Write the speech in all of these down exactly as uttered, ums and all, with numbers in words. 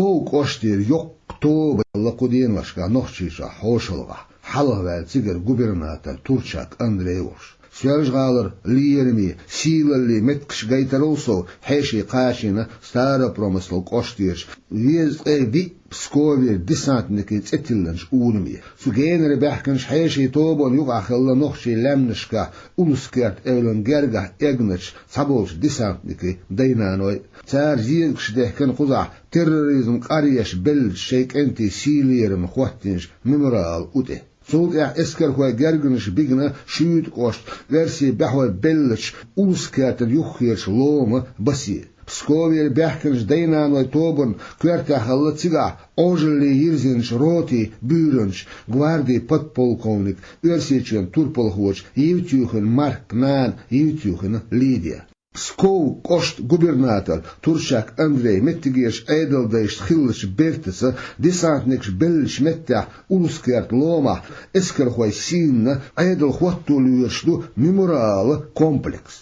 Пскован кӀоштера йоккха тоба елла кху деношкахь Нохчийчохь хьошалгӀахь, хьалхаваьлла цигара губернатор Турчак Андрей волуш. Соьлжа-ГӀалара лераме, сийлалле меттигаш гайтарал сов, хьеший кхачийна Старопромыслан кӀоштерчу везткъе виъ Псковера десантникийн цӀе тиллинчу ураме. Цу генара баьхкинчу хьешийн тобанна юкъахь хилла нохчийн лаьмнашкахь, Улус-Керта эвлан гергахь эгначу цхьаболчу десантникийн дай-наной. Цара зезагаш дехкина кхузахь терроризм кӀаръеш беллачу шайн кӀентийн сийлалле хӀоттийначу мемориалан у тӀе. Цул тӀаьхьа эскархойн гергарнаш бигна Шуьйта кӀошт, оьрсийн баьхой беллачу Улус-Кертан юххерачу ломан басе. Псковера баьхкинчу дай-наной тобанна коьртехь хилла цигахь Ӏожалле йирзинчу ротин буьйранча гвардин подполковник, Оьрсийчоьнан турпалхочу Евтюхин Маркан нана Евтюхина Лидия. Пскован кӀоштан губернатор Турчак Андрей меттигерчу Ӏедалан дайшна хиллачу бертаца десантникаш беллачу меттехь Улус-Кертан ломахь эскархой сийнна Ӏедал хӀотто лоьруш ду мемориалан комплекс.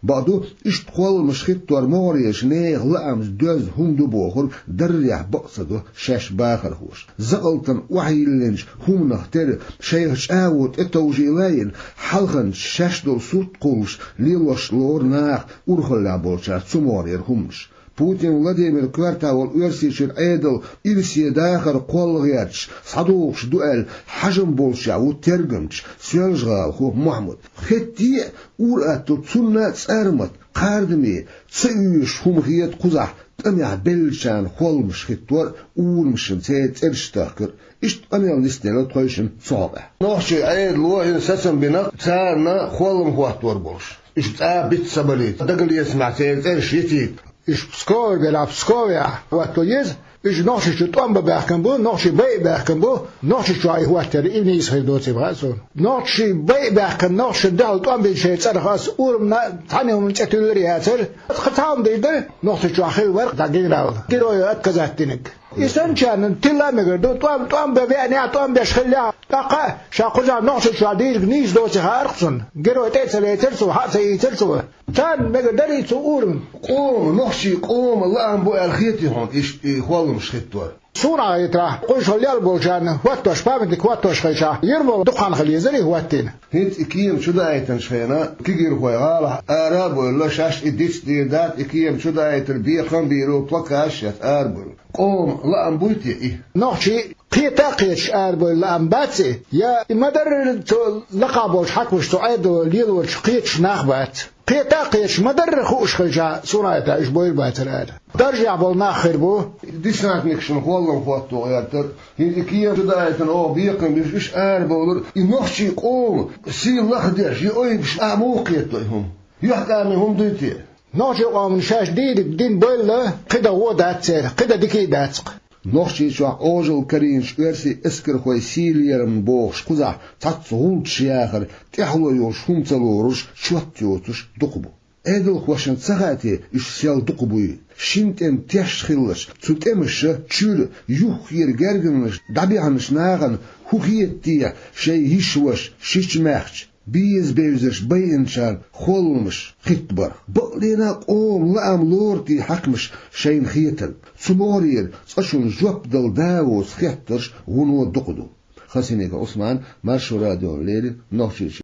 Бакъду, иштта кхолламаш хӀиттор могӀарерчу нехан лаамца доьзна хӀума ду бохург даррехь бакъ ца до шаьш бахархоша. Закъалтана охьайиллинчу хӀуманах тера шайх чӀагӀо тӀетовжийла а йина, хьалханчу шаьш долу сурт кхуллуш лелош лору наха урхаллехь болчара цу могӀарера хӀуманаш. Путин Владимиран коьрта волу Оьрсийчуьра Ӏедал ирсе дахар кхолла гӀерташ схьадогӀуш ду аьлла хьажам болчех ву тергамча, соьлжагӀалахо Мухьаммад. Хетте а, ур-атталла цунна а цӀармат, кхардаме ца оьшуш хӀума хета кхузахь тӀамехь беллачарна кхолламаш хӀиттор а, урамашна церан цӀераш тахкар а. Иштта къамел нисделла тхойшинна цу хьокъехь. Нохчийн Ӏедало хӀинца сацам бина, царна кхоллам хӀоттор болуш. Уьш цкъа а биц ца балийта, дагалецамехь церан цӀераш йитийта. Уьш Псковера белахь, Псковехь хӀотто еза. Уьш Нохчийчу тӀом бан баьхкина бу, нохчий байа баьхкина бу, Нохчийчохь и хӀоттор и нийса хир доцийла хаьа суна. Нохчий байа баьхкина, нохчашна дуьхьал тӀом бинчеран цӀарах ас урамна цхьана хӀуманна цӀе туьллур а яцара. Аса кхин цхьа хӀума дийр дара, Нохчийчохь хилла вара дӀа генерал, герои отказать динарг. И санначарна тилла а мегар ду, тӀом, тӀом бан веана, тӀом беш хиллехь, тӀаккха а ша кхузахь Нохчийчохь дийриг нийса доций хаьара-кх цунна. Герой тӀе а ца лецара цо, хьа а ца ийцара цо. Царна мегар дарий цу урамна? Къоман, нохчийн къоман лаам бу аьлла хетий хьуна иштта и кхолламаш хӀиттор? Суна хетарехь, кхуьйшалла лелла болчарна хӀоттош, памятник хӀоттош хилчахь, йира боху дукха хан хила езарий хӀоттийна? ХӀинца и кема чу даийтинчу хенахь кегийрхой гӀалахь ара а бевлла, шаьш и диц дийр дац, и кема чу даийтар бекхам а бийр бу, плакаташ а еш ара бевлла. Къоман лаам буй те и? Нохчий кхета а кхеташ арабевлла лаам бац и, я и ма-дарра цу лакхахь болчу хьаькамаша, цу Ӏедало лелочух кхеташ нах бац? Кхета а кхеташ, ма-дарра хууш хилчахь, суна хетарехь, уьш бовр бацара ара. Даржехь болу нах хир бу. Десантникашна кхоллам хӀотто гӀертар, хӀинца и кема чу даийтина оха бекхам беш, уьш арабовлар, и нохчийн къоман сий лахдеш, и ойбуш а муха кхетадо и хӀума? ЮьхькӀаме хӀума дуй те? Нохчийн къомана шаьш дийриг дина бевлла, кхин дан гӀо дац церан, кхин дан дика а дац-кх. Нохчийчохь Ӏожалла карийначу оьрсийн эскархойн сийлалле бохуш кхузахь цхьацца гӀулчаш яхар тӀаьхьало йолуш хӀума ца лоруш, чот йоцуш дукха бу. Ӏедалхошна ца хаьа те, уьш сел дукха буй? Шина тӀеман теш хилча, цу тӀемаша чуьра юххера гергарнаш дӀабаьхьначу нахана хӀун хета те шайн йиша-ваша, шича-маьхча, беза-бевзаш байинчарна кхолламаш хӀиттабарх? Бакъдерг а къоман лаам лору те хьаькамаша шайна хетарг? Цу могӀарера цкъачунна жоп дала да а воцу хеттарш вуно дукха ду. Хасимиков Ӏусман, Маршо радиона леррина, Нохчийчуьра.